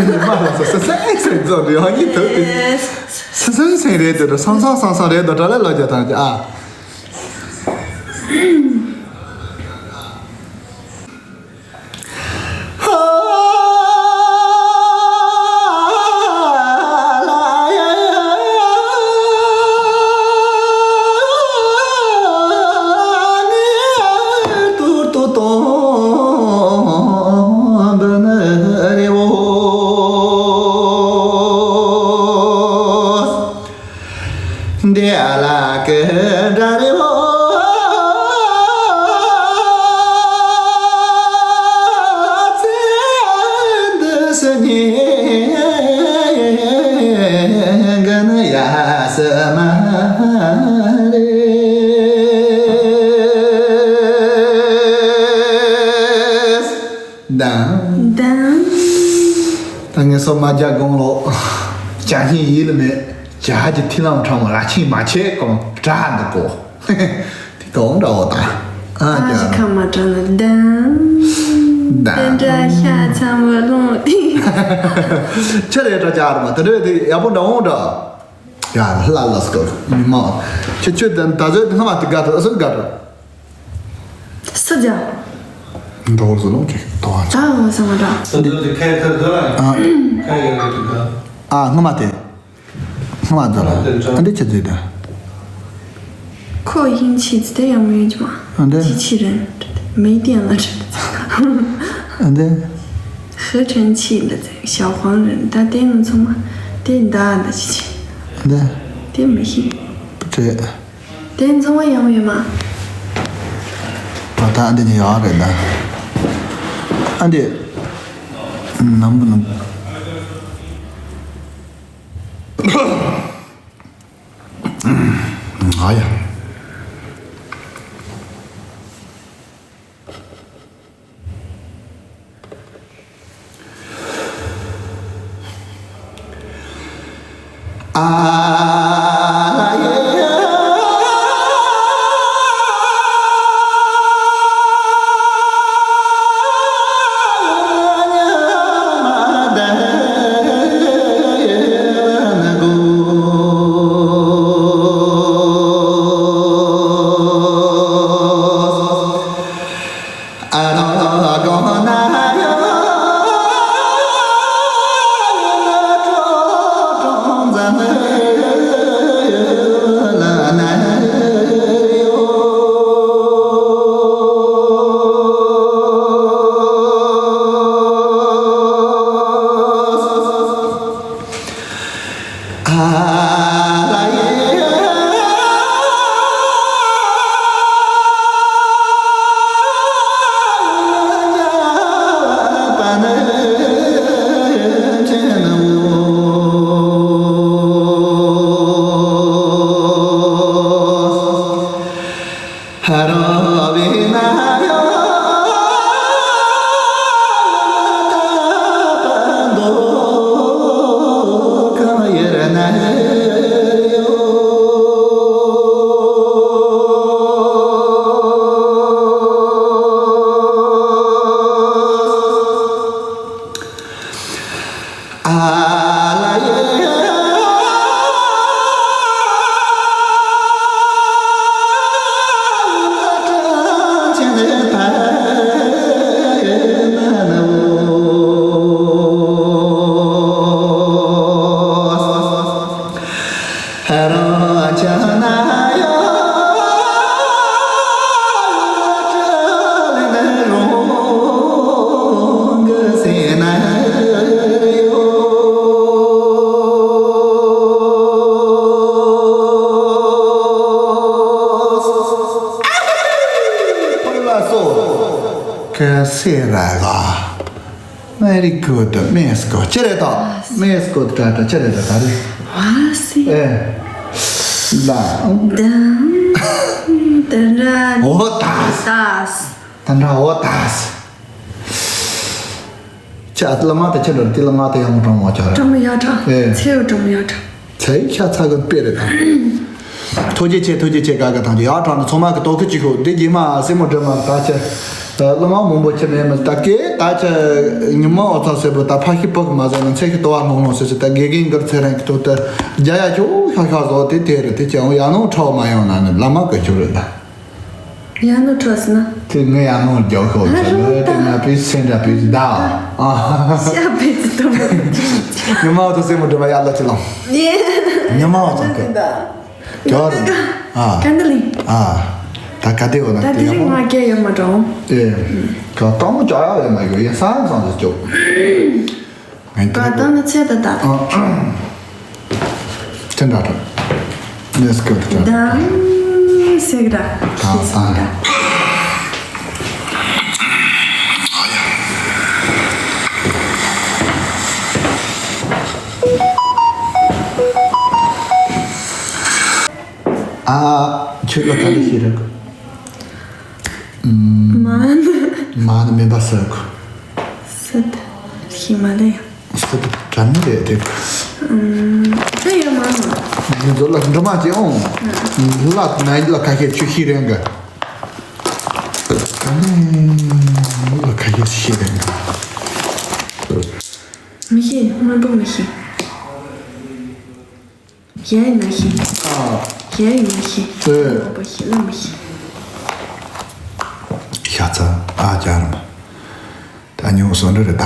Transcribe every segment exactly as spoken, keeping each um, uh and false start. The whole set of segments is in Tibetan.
ཉི་མ་ལ་སོ་སོ་སེང་སེང་རྫོགས་འདྲི་ཡང་གཉིད་ཐུབ་དེ། སེང་སེང་སེང་རེད་དེ་འདྲ་སང་སང་སང་སང་རེད་དོ་དྲ་ལ་ལ་རྒྱ་ཐང་ཀྱི་ཨ། འདི་ཨ་ལ་ཀི་འདྲ་རེ་བོ། ཚེ་འདི་ཕྱི་ཉིན་གི་ནི་ཡ་སི་མ་རེད། དང་། དང་། ད་ངས་སོ་མ་རྒྱག་དགོངས་ལོ། ཅང་ཤེས་ཡིད་ལ་མེད། ཇ་གི་ཐིག་ལམ་ཕྲ་མོ་ར་ཆིང་མ་ཆེ་གོང་དྲ་འདི་གོ། དེ་གོང་འདྲ་འོ་ད། ཨ་ཨ་ཅག་ཞིག་ཁ་མ་དྲ་ན་དང་། དང་། དེ་འདྲ་ཤ་ཚ་མོ་ལོང་དེ། ཆེ་རེད་འདྲ་ཅག་ར་མ་དེ་འདྲ་དེ་ཡག་པོ་འདྲ་འོང་འདྲ། ཡ་ལ་ལ་སྐོར་མི་མང་། ཁྱེད་ཁྱོད་དང་ད་གཟོད་སྔ་མ་དེ་དགའ་ཐོག་ཨ་སོ་དགའ་ཐོག་སུ་ཇ། འགྲོ་བར་བཟོ་ལོང་གི་དོ་ཨ། ད་འོ་ས་མ་འདྲ། ད་ད་དེ་ཁ་ཁ་ད་ལ་ཨ། ཁ་ཡ་ར་དུ་ད། ཨ་སྔ་མ་དེ། སྔ་མ་ད་ལ་ཨ་འདི་ཆ་ཚོད་ད། ཁོ་དབྱིན་ཇི་ཚོ་དེ་ཡང་མི་ཡོད་ཀྱི་མ། ཨ་འདི། ཅི་ཆི་རན། མེད་དེ་ཡང་ལ་རེད། ཨ་འདི། ཧི་ཁྲེན་ཆི་འདི་ཚེ་ཞའོ་ཧུང་རེད། ད་དེ་ང་ཚང་མ་དེ་འདའ་འདི་ཆི་ཆི། ཨ་འདི། དེ་མི་ཤེས། རེད། དེ་ཚང་མ་ཡང་ཡོད་མ། ཨ་ད་ཨ་འདི་ནི་ཡག་རེད་ད། ཨ་འདི། ནམ་བུ་ནམ། ང་ཡ། ཕོ་ལ་སོ། ཀ་སེ་ར་ལ། Very good. Mexico. ཅི་རེད་ད། Mexico ད་ད་ཅི་རེད་ད་ད་རེད། ཝ་སི། ཨེ། ད། ད། ད་ར། འོ་ད། ད། ད་འདྲ་འོ་ད། ཅི་ཨ་ལ་མ་ད་ཅི་འདྲ་དེ་ལ་མ་ད་ཡང་མོ་གྲོང་མོ་ཅག་རེད། གྲོང་མོ་ཡག་གྲོང་། ཨེ། ཚེའུ་གྲོང་མོ་ཡག་གྲོང་། ཚེའུ་ཤ་ཚ་གི་དཔེ་རེད་ད། ཐུགས་རྗེ་ཆེ། ཐུགས་རྗེ་ཆེ། ག་ག་དང་གི་ཡག་གྲོང་ནི་ཚང་མ་གི་ཏོག་ཁི་གཅིག་ཤོག་འདི་རྗེས་མ་སྲས་མོ་སྒྲོལ་མ་ད་ཅི། ཨ་ལ་མ་མང་པོ་ཅི་མེད་མི་ད་གེ་ད་ཅི། ཉི་མ་འོ་ཚ་སེར་པོ་ད་ཕ་ཤི་པོ་གི་མ་ཟ་ན་ཚེ་ཤི་ཏོ་བ་ལྷུང་ལྷུང་སེ་སེ་ད་དགེ་རྒན་གི་ཚེ་རིང་གི་ཐོག་ཏུ་རྒྱ་ཡ་ཁྱོ་ཤ་ཤ་ཟོ་དེ་དེ་རེད། དེ་ཅི་འོ་ཡ་ནོ་ཁྲོ་མ་ཡོང་ན་ནི་ལ་མ་གི་ཁྱོ་རེད་ད། ཡ་ནོ་ཁྲོ་ཟེར་ན། དེ་ངས་ཡ་ནོ་རྒྱག་ཤོག་ཟེར་ལོས་དེ་ང་པི་སེ་འདྲ་པི་ཟི་ད། ཤ་པི་ཟི་ཏོ། ཉི་མ་འོ་ཚ་སེར་མོ་སྒྲོལ་མ་ཡ་ལ་ཅི་ལོང་། ཉི་མ་འོ་ཚ་གི། ཀྱོ་རེད། ཨ། ཀན་ད་ལིང་། ཨ། ད་ག་དེ་འོ་ན་ད་དེ་དེ་རིང་ཡང་ང་སྐད་ཡོད་མ་འགྲོ། ཨེ། ཀྱོ་སྟག་མོ་ཅག་ཡག་ཡོད་མ་ཡོད་ཡིན་སང་སང་དུ་སྐྱོ། ང་ག་ད་ནི་ཚེ་ད་ད། ཨ། ཅི་འདྲ་འདྲ། ནེ་སྐྱོ་ད་འདྲ། ད་སེ་ག་ད། ད་ད། ཨ། ཁྱོད་ལ་ག་འདྲ་ཞིག་རེད། མ་ན། མ་ན་མེད་པ་ཟེར་གོ། སད། ཤི་མ་ལེ། སད་ག་ནི་རེད་དེ། ད་ཡོད་མ་ན། ངེད་ཚོ་ལ་འགྲོ་མ་བྱེད་ཨོང་། ལ་ན་ཡི་ལ་ཁ་ཤས་ཆུ་ཤི་རེད་འགའ། ག་ནི་ལ་ཁ་ཤས་ཤི་རེད་འགའ། མི་ཤེས། དངོས་པོ་མི་ཤེས། ཡ་ཡི་མ་ཤེས། ཨ། ཡ་ཡི་མ་ཤེས། ཨེ། དངོས་པོ་ཤེས་ལ་མི་ཤེས། ཤ་ཚ་ཨ་ཅག་རེད་མ། ད་ཉོ་སོ་འདྲ་རེད་ད།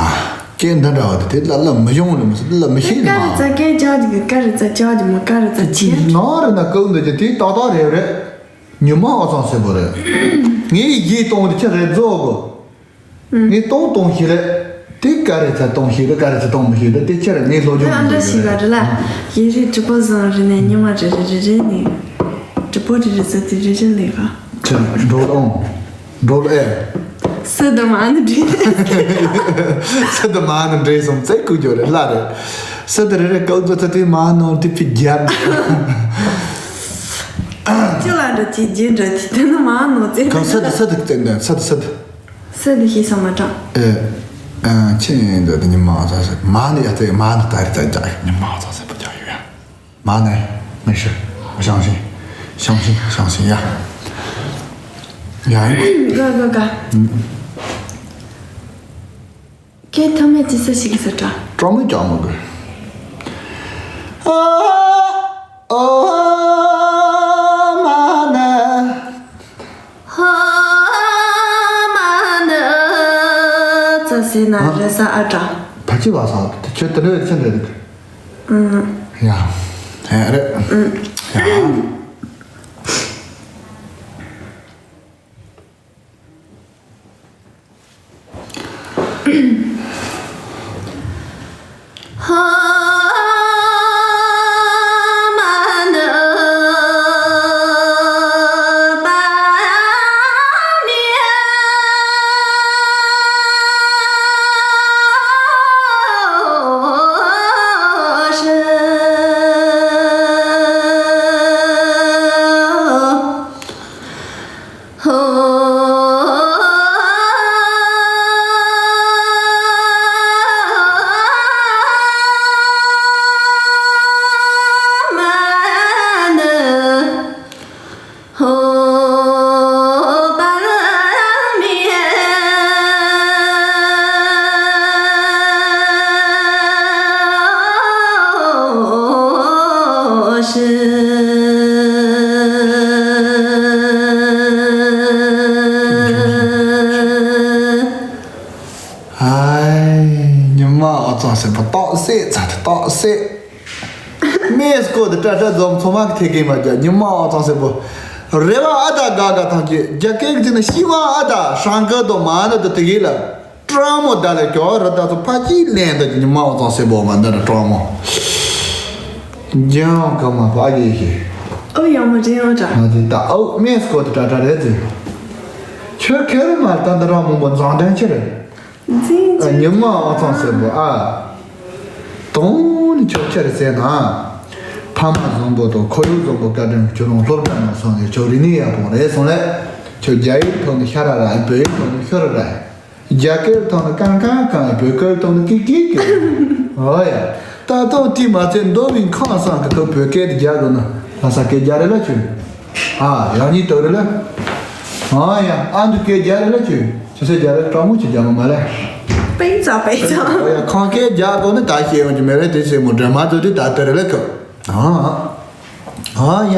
སྐད་འདི་འདྲ་བ་དེ་དེ་ལ་ལ་མི་ཡོང་ལ་མི་སྲིད་ལ་མི་ཤེས་ནི་མ། ཀ་རི་ཙ་སྐད་རྒྱག་གི་ཀ་རི་ཙ་རྒྱག་གི་མ་ཀ་རི་ཙ་ཆེ། ནོར་ན་ཀུན་འདི་ཀྱི་དེ་ཏག་ཏག་རེད་རེད། ཉི་མ་ཨོ་ཚང་སེ་པོ་རེད། ངས་ཡིད་གཏོང་དེ་ཆི་རེད་རྫོགས་གོ། ངས་གཏོང་གཏོང་ཞིག་རེད། དེ་ཀ་རེ་ཚ་གཏོང་ཞིག་རེད་ཀ་རེ་ཚ་གཏོང་མི་ཞིག་རེད་དེ་ཆི་རེད་ངས་སློབ་སྦྱོང་ཨ་འདྲ་ཞིག་ག་རེད་ལ། ཡིན་རེད་གྲི་པོ་བཟང་རེད་ནས་ཉི་མ་རེ་རེ་རེ་རེ་ནས། གྲི་པོ་རེ་རེ་ཚ་དེ་རེ་རེ་ལས་ག་ཆི་འགྲོ་ཨོང་། འགྲོ་ཨེ། སི་དང་མ་ནི་འདྲེ། སི་དང་མ་ནི་འདྲེ་སོང་ཙེ་ཀུ་ཇོ་རེད་ལ་རེད། སི་དང་རེ་རེ་ཀའུ་ཙོ་ཚ་དེ་མ་ནོར་དེ་ཕི་རྒྱབ། ཅི་ལ་འདྲ་ཅི་རྒྱན་འདྲ་དེ་དེ་ནི་མ་ནོར་ཙེ། གང་སི་དང་སི་དང་བཙན་དོན་སི་དང་སི་དང་། སི་དང་ཤེས་ས་མ་དྲང་། ཨེ། ཨ་ཆི་ཡིན་འདོད་དེ་ཉི་མ་ཚ་སི་མ་ནི་ཡ་ཙེ་མ་ནི་ད་རི་ཙ་རྒྱག་ཉི་མ་ཚ་སི་པོ་རྒྱག་ཡོད་ཡ། མ་ནས་མི་ཤི། ཞང་ཞིང་། ཞང་ཞིང་ཞང་ཞིང་ཡ། ཡ། ག་ག་ག་ཁྱེད་ཐ་མའི་ཅི་ས་ཞིག་ས་ཏྲ། ཀྲོང་མི་ཀྱང་མི་དགོས། ཨ། ཨོ། མ་ན། ཧ། མ་ན། ཙ་སི་ན་རེ་ས་ཨ་ཏྲ། ཕ་ཅི་བ་ས་ཁྱོད་དེ་འདྲ་ཆེན་རེད། ཡ། ཧེ་རེད། ཡ། ཨའི། ཉི་མ་ཨ་ཙང་སེ་པོ་ཏོག་སེ་ཚ་དེ་ཏོག་སེ། མེ་སྐོར་དེ་ཏྲ་ཏྲ་འཛོམས་ཚང་མ་གི་ཐད་ཀའི་མ་རྒྱ་ཉི་མ་ཨ་ཙང་སེ་པོ། རེ་བ་ཨ་ད་ག་ག་ཐང་གི་རྒྱ་སྐད་ཀྱི་ནི་ཤི་བ་ཨ་ད་ཧྲང་ཀ་དོ་མ་ནི་དོ་དེ་གི་ལ། ཀྲང་མོ་ད་ལ་ཀྱོ་ར་ད་ཚོ་ཕ་ཅི་ལེན་ད་ཉི་མ་ཨ་ཙང་སེ་པོ་མ་འདི་ར་ཀྲང་མོ། རྒྱང་ག་མ་ཕ་གི་ཤི། ཨོ་ཡང་མ་རེད་ཨོ་ད། ང་དེ་ད་ཨོ་མེ་སྐོར་དེ་ཏྲ་ཏྲ་རེད་དེ། ཁྱོད་ཁེ་རུ་མ་ད་འདི་ར་མོ་མོ་མཛངས་དོན་ཆེ་རེད། འཛིན་ཨ། ཉི་མ་ཨོ་ཚང་ཟེར་བོ་ཨ། དོན་ནི་ཁྱོད་ཆ་རེ་ཟེར་ན། ཕ་མ་བཟང་པོ་དང་ཁོར་ཡུག་བཟང་པོ་བཀའ་དྲིན་ཁྱོད་རང་སློབ་གྲྭ་ནང་སོང་ནས་ཁྱོད་རིག་གནས་ཡག་པོ་རེད་སོང་ལས། ཁྱོད་རྒྱ་ཡིག་ཐོག་ནས་ཤ་ར་ར་བོད་ཡིག་ཐོག་ནས་ཤོ་ར་ར། རྒྱ་སྐད་ཐོག་ནས་ཀང་ཀང་ཀང་བོད་སྐད་ཐོག་ནས་ཀི་ཀི་ཀི། ཨོ་ཡ། ད་དུང་དེ་མ་ཚད་མདོ་བའི་ཁང་བཟང་གི་ཐོག་བོད་སྐད་དེ་རྒྱག་དགོས་ན་ལྷ་ས་སྐད་རྒྱག་རེད་ལ་ཁྱོད། ཨ། རང་ཉིད་དོ་རེད་ལ། ཨ་ཡ། ཨ་འདུ་སྐད་རྒྱག་རེད་ལ་ཁྱོད། ཁྱོད་ཚོས་རྒྱག་རེད། དྲང་མོ་ཅིག་རྒྱག་མ་མ་ལས། དཔེ་ཙམ་དཔེ་ཙམ། ཨོ་ཡ། ཁང་སྐད་རྒྱག་དགོས་ན་ད་ཤེས་ཡོང་གི་མེད་རེད། དེ་སེ་མོ་འདྲ་མ་ཚོ་དེ་ད་དེ་རེད་ལ་ཁྱོད། ཨ། ཨ་ཡ།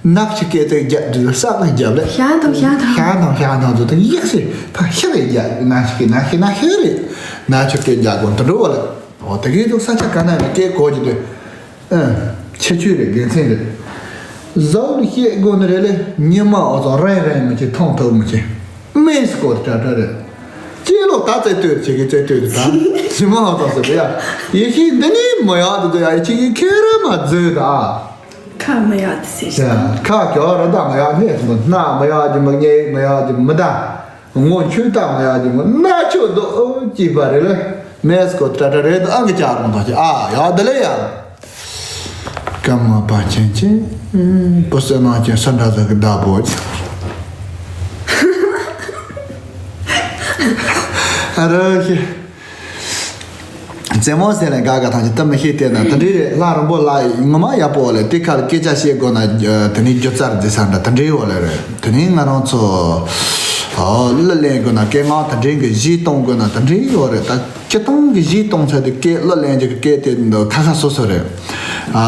ནག་ཆུ་སྐད་ཚེག་རྒྱག་དུས་ས་ལ་རྒྱབ་ལ། ཤ་དང་ཤ་དང་། ཤ་དང་ཤ་དང་དུ་དང་ཡག་སེ་ཕ་ཤ་ལས་རྒྱག་ནག་ཆུ་སྐད་ནག་ཤི་ནག་ཤི་རེད། ནག་ཆུ་སྐད་རྒྱག་དགོས་དུ་འགྲོ་བ་ལ། འོ་དེ་གའི་དུ་ས་ཆ་ག་ན་ནས་སྐད་གོ་གི་དུ། ཨ། ཁྱད་ཆོས་རེད། དགེ་མཚན་རེད། བཟའ་བོ་ལ་བཤད་དགོས་ནི་རེད་ལེ། ཉི་མ་འོ་ཙོ་རན་རན་མི་ཆེ་ཐོང་ཐོག་མི་ཆེ། སྨན་སྐོར་དྲ་དྲ་རེད། ཅེ་ལོ་ད་རྩེ་ལྟོས་བྱེད་ཀྱི་རྩེ་ལྟོས་དུ་ད། ཉི་མ་འོ་ཙོ་ཟེར་བ་ཡ། ཡེ་ཤེས་འདི་ནི་མ་ཡག་དུ་དུ་ཡ། ཡེ་ཤེས་ཀྱི་ཁེ་ར་མ་མཛོད་ད། ཁ་མི་ཡག་དེ་ཟེར་ཞིག་ཡ། ཁ་གྱོ་ར་ད་མ་ཡག་ནས་སོང་། སྣ་མ་ཡག་གི་མི་ཉེ་མ་ཡག་གི་མི་ད། ངོ་ཆུ་ད་མ་ཡག་གི་མི་སྣ་ཆུ་དོ་ཅི་པ་རེད་ལེ། སྨན་སྐོར་དྲ་དྲ་རེད་དུ་ཨང་གི་ཅག་རུང་དང་ཅི་ཨ་ཡག་དེ་ལེ་ཡ། ཀ་མ་པ་ཆེན་ཆེན། བུ་བསོད་ནམས་ཅན་སུ་འདྲ་ཟིག་གི་བདག་པོ། ཨ་རོ་ཤི། རྩེད་མོ་ཟེར་ནས་དགའ་དགའ་ཐང་ཆེ་ད་མི་ཤེས་བལྟས་ན་དེ་འདྲའི་རེད། ལྷ་རིན་པོ་ལ་ངོ་མ་ཡག་པོ་ལས་དེ་ཁར་སྐད་ཆ་བཤད་དགོས་ན་དེ་ནི་སྒྱུ་རྩལ་འཛིན་ས་འདྲ་དེ་འདྲའི་འོག་ལས་རེད། དེ་ནི་ང་རང་ཚོ་གླུ་ལེན་དགོས་ན་སྐད་ངག་དེ་འདྲའི་གི་གཞས་གཏོང་དགོས་ན་དེ་འདྲའི་འོག་རེད། ད་སྤྱིར་བཏང་གི་གཞས་གཏོང་ཚད་དེ་སྐད་གླུ་ལེན་རྒྱུ་གི་སྐད་དེ་འདི་ཁ་ཁ་སོ་སོ་རེད།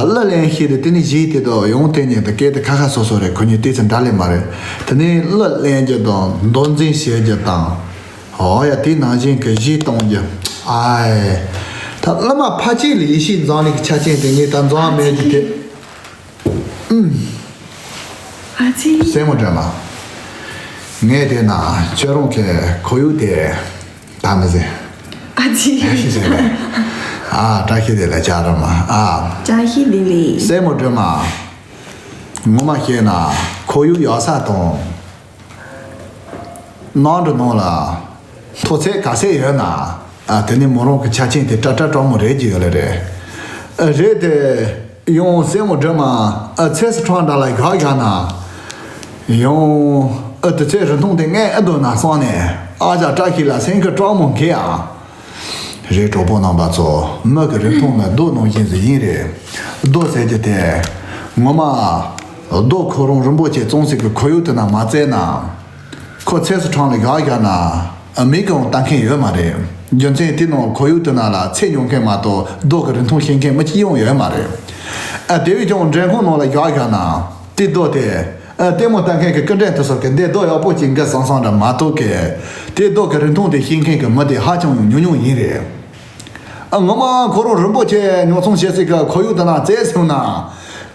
གླུ་ལེན་ཤེས་དེ་དེ་ནི་གཞས་དེ་དང་ཡང་དེ་ཉིད་དུ་སྐད་དེ་ཁ་ཁ་སོ་སོ་རེད། ཁོ་གཉིས་ཏོག་ཙམ་འདྲ་ལེ་མ་རེད། དེ་ནི་གླུ་ལེན་རྒྱུ་དང་མདོ་འཛིན་བྱེད་རྒྱུ་དང་། ཨོ་ཡ། དེ་ནང་བཞིན་གྱི་གཞས་གཏོང་རྒྱུ། ཨའི། ད་བླ་མ་ཕ་ཆེན་ལ་ཡེ་ཤེས་འཛམ་གླིང་གི་ཆ་རྐྱེན་དེ་ངས་ད་འཛོམས་མེད་ཀྱི་དེ། ཨུམ། ཨ་ཙི། སྲས་མོ་སྒྲོལ་མ། ངས་དེ་ན་ཁྱོད་རང་གི་ཁོར་ཡུག་དེ་ད་མི་ཟེར། ཨ་ཙི། བཀྲ་ཤིས་ཟེར་བས། ཨ། བཀྲ་ཤིས་བདེ་ལེགས་ལྕགས་སྒྲོལ་མ། ཨ། བཀྲ་ཤིས་བདེ་ལེགས། སྲས་མོ་སྒྲོལ་མ། ངོ་མ་བཤད་ན་ཁོར་ཡུག་ཡག་ས་དང་། ནང་དུ་ནང་ལ་མཐོ་ཚད་ག་ཚད་ཡོད་ན། ཨ། དེ་ནི་མོ་རང་གི་ཆ་རྐྱེན་དེ་སྐྲག་སྐྲག་སྐྲག་མོ་རེད་ཀྱི་ཡོད་ལེ་རེད། ཨ། རེད་དེ། ཡང་སྲས་མོ་སྒྲོལ་མ། ཨ། ཚེ་སི་ཁྲོན་འདྲ་ལ་བཞག་བཞག་ན། ཡང་། ཨ། དེ་ཚེ་རིན་ཐང་དེ་ངས་ཨ་འདོན་ན་སོང་ནས། ཨ་ཅག་བཀྲ་ཤིས་ལ་སེམས་ཁུར་སྐྲག་མོ་འགེ་ཨ། རེད། གྲོགས་པོ་རྣམ་པ་ཚོ། མི་གི་རིན་ཐང་ནི་རྡོ་ནང་བཞིན་ཟིག་ཡིན་རེད། རྡོ་ཟེར་རྒྱུ་དེ། ངོ་མ། རྡོ་ཁོ་རང་རིན་པོ་ཆེ་བཙོང་སྲིད་ཀྱི་ཁོར་ཡུག་དེ་ན་མ་བཙལ་ན། ཁོ་ཚེ་སི་ཁྲོན་ལ་བཞག་བཞག་ན། མི་གང་ལྟ་མཁན་ཡོད་མ་རེད། རྒྱུ་མཚན་དེ་ནང་ཁོར་ཡུག་དེ་ན་ལ་ཚེ་མྱོང་མཁན་མ་གཏོགས་རྡོ་གི་རིན་ཐང་ཤེས་མཁན་མི་གཅིག་ཡང་ཡོད་མ་རེད། ཨ། དེ་བས་ཀྱང་འགྲེམས་ཁང་ནང་ལ་བཞག་བཞག་ན། དེ་རྡོ་དེ། ཨ། ལྟད་མོ་ལྟ་མཁན་གྱི་སྐུ་མགྲོན་དེ་ཚོར་གི་འདི་རྡོ་ཡག་པོ་ཅིག་འགའ་བཟང་བཟང་འདྲ་མ་གཏོགས་གི། དེ་རྡོ་གི་རིན་ཐང་དེ་ཤེས་མཁན་གྱི་མི་དེ་ཧ་ཅང་ཡང་ཉུང་ཉུང་ཡིན་རེད། ཨ། ངོ་མ་ཁོ་རང་རིན་པོ་ཆེ་ཉོ་ཚོང་བྱེད་སྲིད་ཀྱི་ཁོར་ཡུག་དེ་ན་བཙལ་སོང་ན།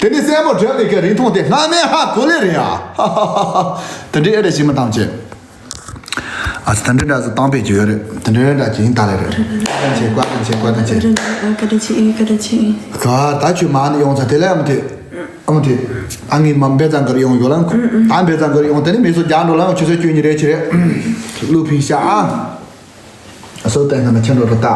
དེ་ནི་སྲས་མོ་སྒྲོལ་མའི་གི་རིན་ཐང་དེ་སྔ་མའི་ཧ་གོ་ལེ་རེད་ཡ། ཧ་ཧ་ཧ་ཧ། དེ་འདྲའི་ཨེ་རེད་ཞིག་མི་ཐམས་ཅད། ཨ་ཙི། དེ་འདྲའི་འདྲ་ཟིག་བཏང་པས་ཀྱི་ཡོད་རེད། དེ་འདྲའི་འདྲ་ཅིག་ཡིན་ད་ལེ་རེད། བཀའ་དྲིན་ཆེ། བཀའ་དྲིན་ཆེ། བཀའ་དྲིན་ཆེ། བཀའ་དྲིན་ཆེ། བཀའ་དྲིན་ཆེ། ད་ད་ཁྱོད་མ་ནི་ཡོང་ཚ་དེ་ལས་ཨ་མ་དེ། ཨ་མ་དེ། ཨ་ངའི་མ་འབེ་ཙང་གར་ཡོང་ཡོད་ལ། ཨ་འབེ་ཙང་གར་ཡོང་དེ་ནི་མི་ཚོ་རྒྱག་འགྲོ་ལ་ཆུ་ཚོད་བཅུ་གཉིས་རེད་ཅི་རེད། ལུག་ཕིང་ཤ་ཨ། སོ་ཏན་ཁ་ན་ཆེན་འགྲོ་རུ་ད་ཨ།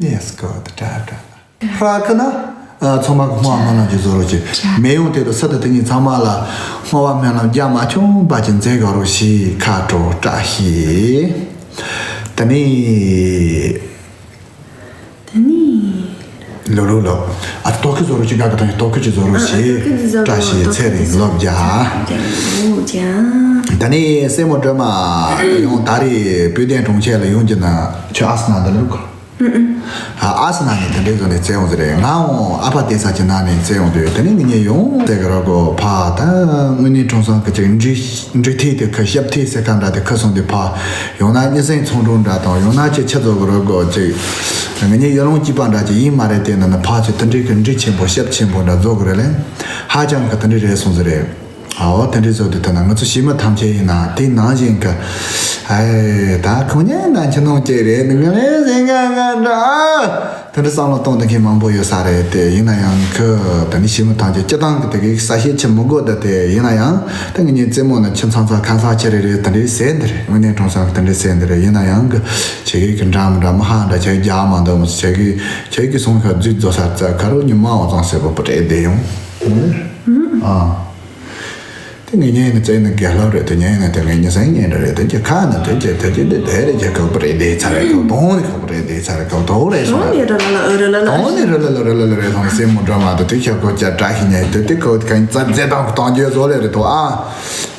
ཡེས་གོ་ད་ད་ད། ཧྲ་ཁ་ན། ཚང་མ་གི་བསྔོ་བ་སྨོན་ལམ་གྱི་བཟོ་རོགས་གྱིས། མེ་ཡོང་དེ་དུ་སི་ཏུ་དེ་ཉིད་ཚང་མ་ལ་བསྔོ་བ་སྨོན་ལམ་རྒྱ་མ་ཆུང་བ་ཅིག་མཛད་དགོས་རོགས་ཞེས་ཁ་དྲོ་བཀྲ་ཤིས། དེ་ནས། དེ་ནས། ལོ་ལོ་ལོ། ཨ་ཏོ་ཁི་བཟོ་རོགས་ཅིག་ག་གི་ཐང་ཏོ་ཁི་ཅིག་བཟོ་རོགས་ཞེས་བཀྲ་ཤིས་ཚེ་རིང་ལོ་བརྒྱ། ད་ནི་སྲས་མོ་སྒྲོལ་མ་ཡང་ད་རེས་བོད་དོན་དྲུང་ཆེ་ལ་ཡོང་རྒྱུ་ན་ཁྱོད་ཨ་སི་ན་འདི་ལ་ཁོ། ཨ་སི་ན་ནས་དེ་འདྲའི་བཟོ་ནས་བཙལ་ཡོང་ཟེར་རེད། ང་འོང་ཨ་ཕ་བསྡད་ས་ཀྱི་ནང་ནས་བཙལ་ཡོང་དུས་དེ་ནས་ངེད་གཉིས་ཡོང་ཟེར་གི་རོགས་གོ་ཕ་ད་དངོས་གནས་ཁྲོམ་སང་གི་ཅིག་འབྲི་འབྲི་ཐེ་དེ་ཁ་ཞབས་ཐེ་ཟེར་ཁ་འདྲ་དེ་ཁ་སོང་དུས་ཕ་ཡོང་ན་གཉིས་སེང་ཚོང་འགྲོ་འདྲ་དང་ཡོང་ན་ཅི་ཆ་བཟོ་གི་རོགས་གོ་ཅིག་ངེད་གཉིས་ཡུལ་ལུང་གཅིག་པ་འདྲ་ཅིག་ཡིན་མ་རེད། དེ་ན་ན་ཕ་ཚོས་དེ་འདྲའི་གི་འབྲི་ཆེན་པོ་ཞབས་ཆེན་པོ་འདྲ་བཟོ་གི་རེད་ལན་ཧ་ཅང་གི་དེ་འདྲའི་རེད་སོང་ཟེར་རེད། ཨའོ་དེ་འདྲའི་བཟོ་དུས་ད་ན་ང་ཚོ་ཞི་མི་ཐམས་ཅད་ཡིན་ན་དེ་ནང་བཞིན་གི་ཨེ་ད་ཁོང་ཉན་ན་ཁྱི་ནང་སྐྱེས་རེད་ང་རེད་ཟེར་ང་ང་འདྲ། དེ་འདྲ་བསམ་བློ་གཏོང་དུ་མཁན་མང་པོ་ཡོད་ས་རེད་དེ་ཡིན་ན་ཡང་གི་ད་ནི་ཞི་མི་ཐམས་ཅད་སྤྱི་བཏང་གི་དེ་གི་ས་ཤེད་ཆེ་མི་དགོས་ད་དེ་ཡིན་ན་ཡང་ད་ངེད་གཉིས་རྩེད་མོ་ན་ཁྱི་ཚང་ཚང་ཁ་ཚང་ཆེ་རེ་རེ་དེ་འདྲའི་ཟེར་འདི་རེད། དངོས་གནས་དྲང་སང་གི་དེ་འདྲའི་ཟེར་འདི་རེད། ཡིན་ན་ཡང་གི་ཁྱེད་གི་གི་འདྲ་མི་འདྲ་མི་ཧ་འདྲ་ཁྱེད་རྒྱག་མ་འདུག་མི་ཁྱེད་གི་ཁྱེད་གི་སོང་ཁ་རྫུས་རྫོ་ས་རྩ་ཁ་རུ་ཉི་མ་འོ་ཙང་ཟེར་བ་པུ་ཏྲེ་བསྡད་ཡོང་། ཨ། དེ་ངས་ཉན་ནི་བཙལ་ནི་དགེ་སློབ་རེད། དེ་ཉན་ནི་དེ་ངས་ཉི་སེང་ཉན་རེད། དེ་ཀྱི་ཁ་ནི་དེ་ཀྱི་དེ་ཀྱི་དེ་དེ་རེད་ཀྱི་ཁག་པོ་རེད། དེ་ཚ་རེད་ཁག་དོང་ནི་ཁག་པོ་རེད། དེ་ཚ་རེད་ཁག་དོང་རེད་སོང་། དོང་ནི་རེད་ལ་ལ་ཨོ་རེད་ལ་ལ། དོང་ནི་རེད་ལ་ལ་རེད་ལ་ལ་རེད་སོང་། སེ་མོ་འགྲོ་མ་དེ་དེ་ཁྱོད་ཁོ་ཀྱ་བཀྲ་ཤིས་ཉན་དེ་དེ་ཁོ་གན་ཙ་རྫས་དང་གཏོང་རྒྱུ་བཟོ་ལེ་རེད་དོ་ཨ།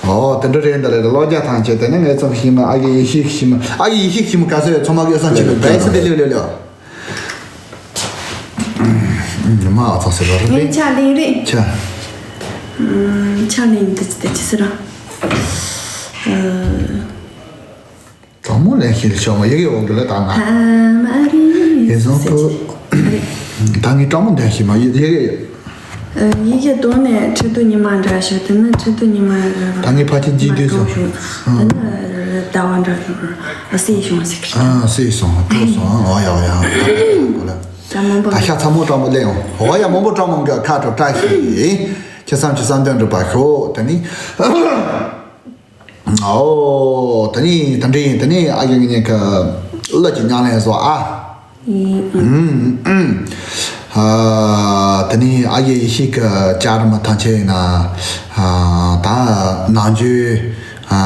ཨོ་དེ་འདྲ་རེད་འདི་རེད། ལོ་རྒྱ་ཐང་ཆེ་དེ་ནི་ངས་ཚོམ་ཤིག་མ་ཨ་གི་ཡི་ཤིག་ཤིག་མ་ཨ་གི་ཡི་ཤིག་ཤིག་མ་ག་སེ་ཚོ་མ་གི་ཡོ་སང་ཆེ་གི་བེ་སི་དེ་ལེ་ལེ་ལེ། ཉི་མ་ཨ་ཚང་ཟེར་བ་རེད། ངའི་ཕྱག་ལེན་རེད། ཕྱག་ཕྱག་ལེན་འདི་ཅི་དེ་ཅི་ཟེར་ར། གྲོགས་མོ་ལེན་ཤེས་ཤོག་མ་ཡི་གེ་འོང་གི་ལ་དང་ན། ཨ་མ་རེད། ཡིན་སོང་པོ། ད་ངའི་གྲོགས་མོ་ལེན་ཤེས་མ་ཡི་གེ་ཡོད། ཡི་གེ་དོན་ནས་ཁྲི་དུ་ཉི་མ་འདྲ་ཞིག་དེ་ནི་ཁྲི་དུ་ཉི་མ་འདྲ་ད་ངའི་ཕ་ཆེ་ཇི་དུས་སོང་། དེ་ནི་ཟླ་བ་འདྲ་ཞིག་སྲས་བྱུང་ཟེར་གི། ཨ་སྲས་སོང་སྤྲོ་སོང་། ཨ་ཡ་ཡ། ད་མང་པོ་ད་ཤ་ཚ་མོ་སྤྲང་པོ་ལེན་འོ་ཡ། མང་པོ་སྤྲང་མོ་འགའ་ཁ་དྲོ་བཀྲ་ཤིས། ཁྱེད་བསམ་གྱི་བསམ་དོན་འགྲུབ་པ་ཤོག་དེ་ནི། ཨོ། ད་ནི་ད་འདྲ་ཡིན། ད་ནི་ཨ་ཡེ་ངེད་ཀྱི་བླ་གི་ཉང་ལན་བཟོ་ཨ། ཨུམ་ཨུམ། ཨ་ད་ནི་ཨ་ཡེ་ཡེ་ཤེས་ཀྱི་ཅ་ར་མ་ཐང་ཆེ་ཡིན་ན། ཨ་ད་ནང་ཆོས་ཨ་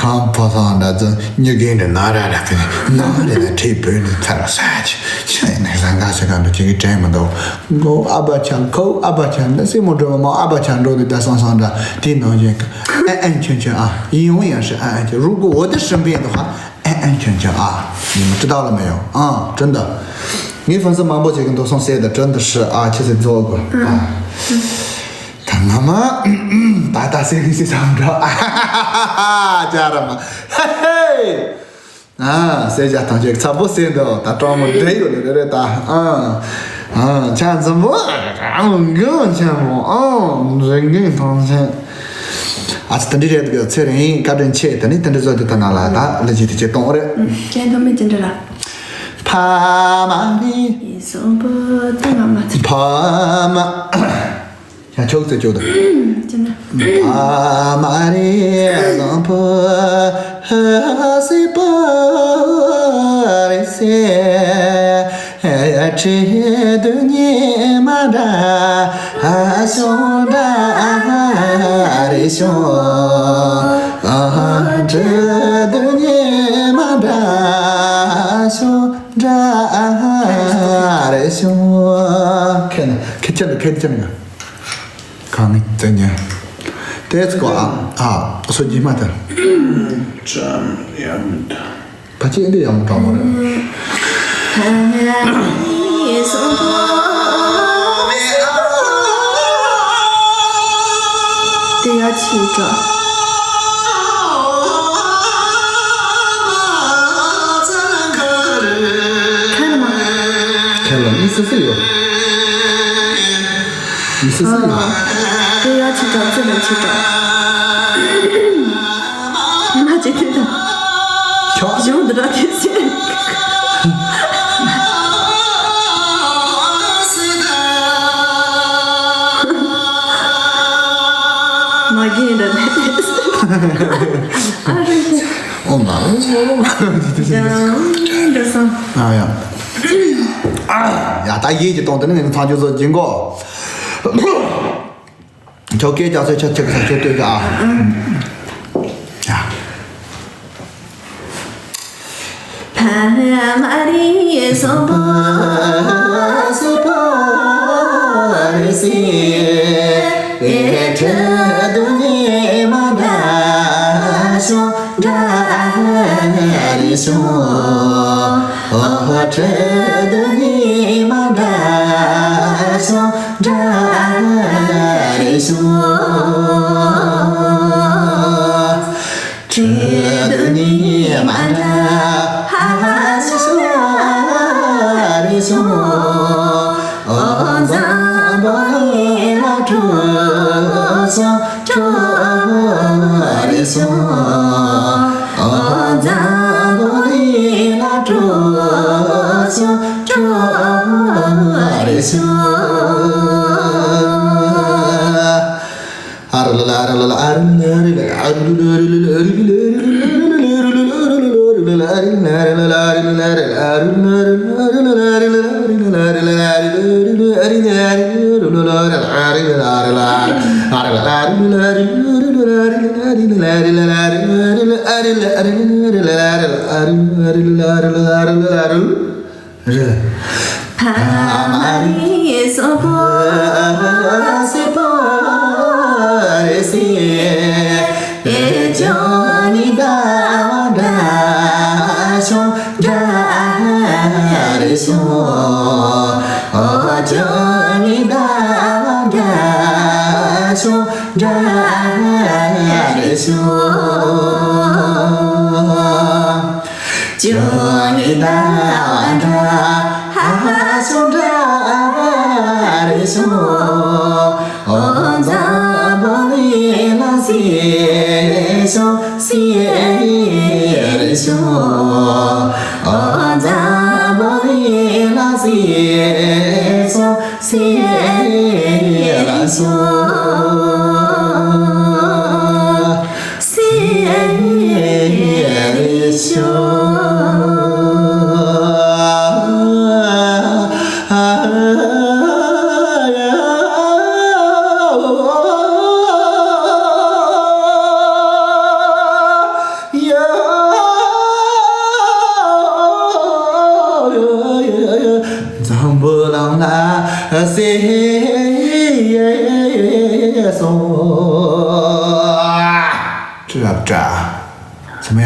ཁམས་ཕོ་སང་འདྲ་ཙི་ཉི་གེ་འདྲ་ན་ར་ར་གི་ན་རེ་ན་ཁྲེ་བོད་ནི་ཚ་ར་ས་ཆི་ཆི་ནི་ཟང་ག་ས་ག་འདྲ་ཅིག་གི་དྲན་མི་འདུག་མགོ་ཨ་བ་ཆ་ཁོ་ཨ་བ་ཆ་འདི་སེ་མོ་འགྲོ་མ་མོ་ཨ་བ་ཆ་འགྲོ་འདི་ད་སང་སང་འདྲ་དེ་ནང་བཞིན་གི་ཨན་ཨན་ཆུན་ཆུན་ཨ་ཡིན་ཡོང་ཡང་ཧྲི་ཨན་ཨན་ཆུན་རུ་གུ་འོ་དེ་ཧྲི་འབེན་འདུག་ཧ་ཨན་ཨན་ཆུན་ཆུན་ཨ་ཡིན་མ་ཅི་ད་ལ་མ་ཡོང་ཨ་དྲི་འདི་ངའི་ཧྥན་སི་མང་པོ་ཅིག་གི་འདུག་སོང་སེ་ད་དྲི་འདི་ཧྲི་ཨ་ཆི་སེ་རྫོགས་དགོས་ཨ་ད་ང་མ་ད་ད་སེ་གི་སེ་སང་འགྲོ་ཨ་ཧ་ཧ་ཧ་ཧ་ཅ་ར་མ་ཧེ་ཧེ། ཨ་སེ་ཇ་ཐང་ཆེ་ཚ་པོ་སེ་འདུག་ད་གྲོགས་མོ་འདྲེ་ཡོད་ལེ་རེ་རེ་ད། ཨ་ཨ་ཆ་འཛམ་བུ་ཨ་མགོ་ཆེན་པོ་ཨ་རིང་གིན་ཐང་ཆེན། ཨ་ཙི་ད་འདྲི་རེད་འདུག་ཚེ་རིང་བཀའ་དྲིན་ཆེ། ད་ནི་ད་འདྲི་བཟོ་དེ་ད་ན་ལ་ད་ལ་ཇི་དེ་ཆེ་གཏོང་རེད། ཁྱེད་ཐོག་མེད་ཅི་འདྲི་ར། ཕ་མ་རི། ཡིན་སོང་པོ་ད་ང་མ་ཚེ། ཕ་མ། ཡང་ཆོག་ཙེ་ཆོག་ད། ཅི་ན། ཨ་མ་རེ་བཟང་པོ་ཧ་སི་པ་རེ་སེ་ཁྲི་དུ་ཉི་མ་འདྲ་ཤོང་འདྲ་རེ་ཤོང་ཨ་ཁྲི་དུ་ཉི་མ་འདྲ་ཤོང་འདྲ་རེ་ཤོང་། ཁེ་ན་ཁེ་ཅན་ཁེ་ཅན་ག་གང་ནི་བཙན་ཉན། དེ་ཚོ་ཨ་ཨ་སོ་རྗེས་མ་དེར། ཙམ་ཡང་མི་འདུག་ཕ་ཆེ་འདི་ཡང་མི་གྲོགས་མོ་རེད། དེ་ཡ་ཆི་འདྲ། ཁ་ན་མ། ཁ་ལ་མི་སུ་སུ་ཡོད། མི་སུ་སུ་ཡོད། དེ་ཡ་ཆི་འདྲ་ཙི་ན་ཆི་འདྲ། མ་ཅི་དེ་དང་། ཁྱོད། གཞུང་འདི་འདྲ་དེ་ཟེར། མ་རྒན་འདྲ་དེ་ཟེར། ཨ་རེ། ཨོ་མ་ཨོ་མ་ཨོ་མ། ཡང་འདྲ་སོང་། ཨ་ཡ། ཨ་ཡ་ད་ཡིད་ཀྱི་གཏོང་དེ་ནི་ངས་ཚང་ཆུ་ཚོད་སྦྱིན་གོ། ཁྱོད་སྐད་རྒྱག་ཚད་ཆ་ཆེ་གི་ས་ཁྱོད་ལྟོས་གི་ཨ། ཡ། ཕ་མ་རི་སོང་པོ་སི་པོ་ ཤོང་འདྲ་རེ་ཤོང་། ཨོ་ཁྲི་དུ་ཉི་མ་འདྲ་ཤོང་འདྲ་རེ་ཤོང་། ཁྲི་དུ་ཉི་མ་འདྲ་ཧ་ཧ་ཤོང་འདྲ་རེ་ཤོང་། ཨོ་འཛམ་བུ་གླིང་ལ་སྤྲོ་ཤོག་སྤྲོ་རེ་ཤོག་ཨོ་འཛམ་བུ་གླིང་ལ་སྤྲོ་ཤོག་སྤྲོ་རེ་ཤོག་ཕ་མ་རི་སོག་པོ་སི་པོ་རི་སི། ཨེ་ཅོ་ནི་ད་བ་འདྲ་ཤོང་འདྲ་རེ་ཤོང་། ཨོ་ཅོ་ནི་ད་བ་འདྲ་ཤོང་འདྲ་རེ་ཤོང་། ཅོ་ནི་ད་བ་འདྲ་ཧ་ཧ་ཤོང་འདྲ་རེ་ཤོང་། ཨོ་འཛམ་བུ་གླིང་ལ་སི་ཤོང་སི་རེ་ཤོང་། ཨོ་འཛམ་བུ་གླིང་ལ་སི་ཤོང་སི་རེ་ཤོང་། སེ་རེ་ཤོ། འཛམ་བུ་གླིང་ལ་སེ་སོང་། ཀྲི་རབ་ཀྲ། ཚེ་མ་ཡ།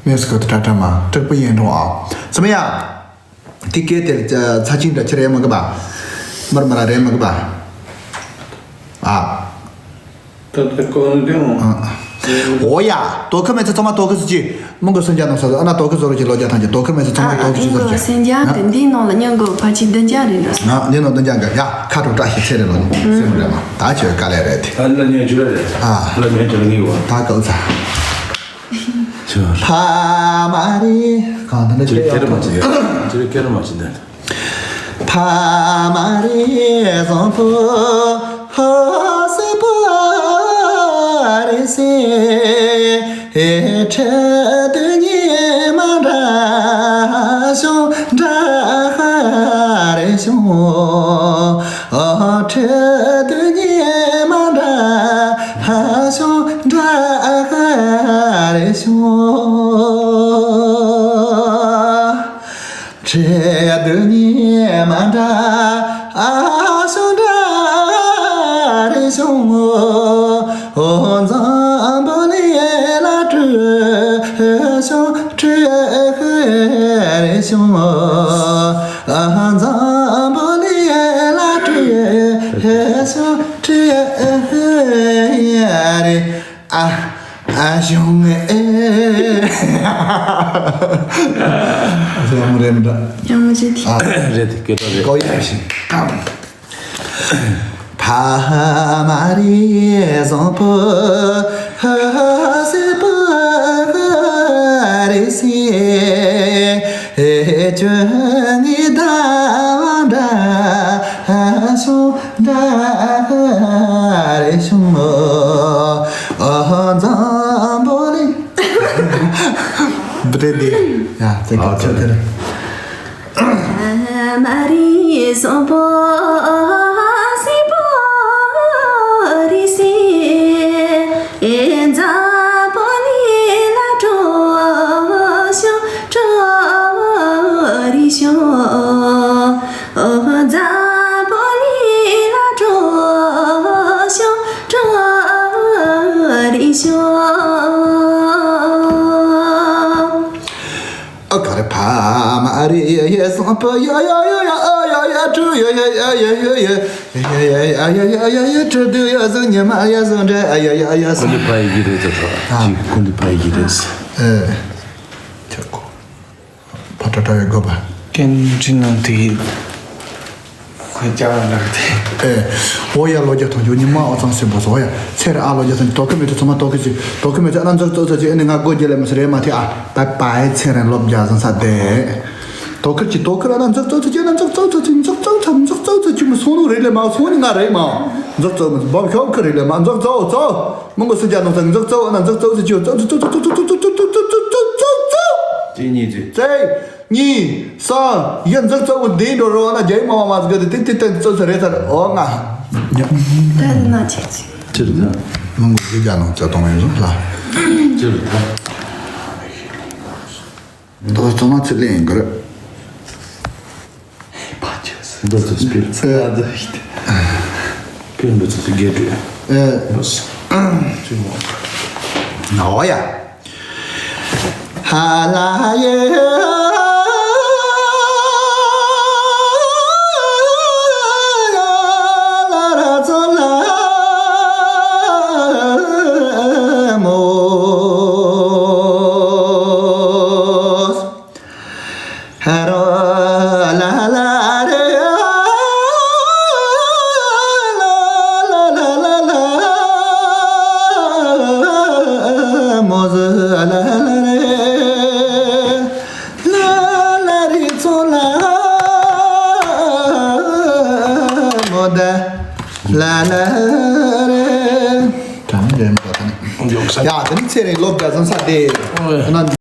མེས་ཀོ་ཏྲ་ཀྲ་མ་དྲུག་པོ་ཡན་འགྲོ་ཨ། ཚེ་མ་ཡ། དེ་སྐད་དེ་ཚ་ཆིང་འདྲ་ཁྱེར་ཡ་མ་གི་པ། མར་མར་རེ་མ་གི་པ། ཨ། ད་ད་ཀོ་ནི་དེ་མོ། ཨ། འོ་ཡ། དོ་ཁ་མེད་ཚེ་ཚང་མ་དོ་ཁ་སུ་ཅི། མོ་གི་སུན་ཅ་ནང་ས་ཨ་ན་དོ་ཁ་ཟོ་རུ་ཅི་ལོ་རྒྱ་ཐང་ཅི་དོ་ཁ་མེད་ཚེ་ཚང་མ་དོ་ཁ་ཅི་ཟོ་རུ་ཅི། སེན་ཇ་གི་འདིའི་ནང་ལ་མྱང་གི་ཕ་ཆི་འདི་འཇའ་རེད་འགྲོ། ཨ། འདི་ནང་འདི་འཇའ་གི་ཡ་ཁ་དྲོ་བཀྲ་ཤིས་ཚེ་རེ་ལོ་ནི་སེ་མོ་རེ་མ་ད་ཆོས་དཀའ་ལས་རེད་དེ། ཨ་ལ་ཉན་ཇུ་རེད། ཨ་ལ་ཉན་ཇུ་རེད་ངི་བ། ད་ཀའུ་ཚ། ཕ་མ་རི། གང་ད་ནི་ཅི་རིགས་ཀེ་རི་མ་ཅི་འདི། ཅི་རིགས་ཀེ་རི་མ་ཅི་འདི། ཕ་མ་རི་བཟང་པོ་ཧ་སི་པོ་རི་སི། ཧེ་ཁྲེ་དུ་ཉི་མ་འདྲ་ཤོང་འདྲ་ཧ་རེ་ཤོང་། ཨ་ཁྲེ་དུ་ཉི་མ་འདྲ་ཧ་ཤོང་འདྲ་ཧ་རེ་ཤོང་། ཁྲེ་དུ་ཉི་མ་འདྲ་ཧ་ཤོང་འདྲ་ཧ་རེ་ཤོང་། ཨོ་འཛམ་བུ་གླིང་ལ་སྤྲོ་ཤོག་སྤྲོ་རེ་ཤོག་ཨ་འཛམ་བུ་གླིང་ལ་སྤྲོ་ཤོག་སྤྲོ་རེ་ཨ་ཨ་ཤོང་ཨེ། ཨ་ཤོང་རེད་མི་འདྲ། ཡང་མི་བྱེད་དེ། ཨ་རེད་དེ་སྐད་གྲགས་རེད། ཀོ་ཡ་ཤིང་། ཕ་མ་རི་བཟང་པོ་ཧ་སི་པོ་རི་སི། ཁྱོད་ངའི་ཟླ་བ་འདྲ་ཤོང་འདྲ་རེ་ཤོང་། ཨ་འཛམ་བུ་གླིང་། འདི་འདི། ཡ་ཙེ་ག་ཚོད་དེ་རེད། མ་རི་སོང་པོ་སི་པོ་རི་སི། ཨེ་འཛམ་བུ་གླིང་ལ་སྤྲོ་ཤོག་སྤྲོ་རེ་ཤོག་ཨོ་འཛམ་བུ་གླིང་ལ་སྤྲོ་ཤོག་སྤྲོ། རེ་ཤོ། ཨ་ག་རེ་ཕ་མ་རེ་ཡ་ཡ་སང་ཕ་ཡ་ཡ་ཡ་ཡ་ཨ་ཡ་ཡ་ཁྲུ་ཡ་ཡ་ཡ་ཡ་ཡ་ཡ་ཁྲུ་དུ་ཡ་ཟུ་ཉི་མ་ཡ་ཟུ་འདྲ་ཨ་ཡ་ཡ་ཡ་ཀུན་ཏུ་ཕ་ཡི་གི་རེད་ད་ཐོ་ཅི་ཀུན་ཏུ་ཕ་ཡི་གི་རེད། ཨེ། ཁྱེད་ཀོ། ཕ་ཏྲ་ཏྲ་ཡོད་དགོས་པ། ཀན་ཅི་ནང་དེ་ཁོས་ཅག་ལ་ལར་དེ། ཨེ། འོ་ཡ་ལོ་རྒྱ་ཐོང་ཆུ་ཉི་མ་ཨོ་ཚང་སེམས་པོ་སོ་ཡ་ཚེ་ར་ཨ་ལོ་རྒྱ་ཐོང་དོ་ཁི་མེ་ཏི་ཚོ་མ་དོ་ཁི་ཅི་དོ་ཁི་མེ་ཚ་ཨ་ན་འཛག་ཙོ་ཚ་ཅི་ཨ་ནི་ང་སྒོ་རྒྱལ་ལ་མི་སི་རེ་མ་ཐི་ཨ་པའི་པའི་ཚེ་ར་ལོ་རྒྱ་ཟང་ས་དེ། དོ་ཁི་ཅི་དོ་ཁི་ར་ན་འཛག་ཙོ་ཚ་ཅི་ཨ་ན་འཛག་ཙོ་ཚ་ཅི་འཛག་ཙོ་ཚ་འཛག་ཙོ་ཚ་ཅི་མི་སོང་ལུ་རེ་ལེ་མ་སོང་ནི་ང་རེ་མ་འཛག་ཙོ་མི་སོང་བབ་ཤོབ་ཁི་རེ་ལེ་མ་འཛག་ཙོ་ཙོ། མང་གོ་སུ་ཇ་ནོ་ཚ་འཛག་ཙོ་ཨ་ན་འཛག་ཙོ་ཚ་ཅི་ཙོ་ཙོ་ཙོ་ཙོ་ཙོ་ཙོ་ཙོ་ཙོ་ཙོ། ཅི་གཉིས་ཅི། ཙེ། གཉིས། གསུམ། ཡ་འཛག་ཙོ་བོ་འདི་འགྲོ་རོགས་ན་རྒྱ་ཡིག་མ་མ་མ་ཟིག་གི་དེ་དེ་དེ་ཙོ་ཙོ་རེད་ཚར་ཨོ་ང་། ད་དེ་ན་ཆེ་ཆེ། ཅི་རེད་ད། མང་གོ་སུ་ཇ་ནོ་ཚ་གཏོང་ཡོད་ལ། ཅི་རེད་ད། དོ་ཚོ་མ་ཚུར་ལེན་གི་རེད། འདི་ཚོ་སྤེལ་ཚེ་ཨ་ད་ཤི་ཏེ། སྤེལ་འདི་ཚོ་སི་གེ་ཏུ། ཨེ། ནོ་ཡ། ཧ་ལ་ཡེ། ལ་ར་ཚོ་ལ་མོ། ཧ་རོ་ལ་ལ་རེ། ལ་ལ་ལ་ལ། མོ་ཟི་ལ་ལ་རེ། ལ་ལ་རེ་ཚོ་ལ། མོ་ད་ལ་ལ་རེ། ད་ནི་རེ་མོ་ད་ནི། ཡ་ད་ནི་ཚེ་རིང་ལོ་བརྒྱ་ཟང་ས་དེ། ཨོ། ན།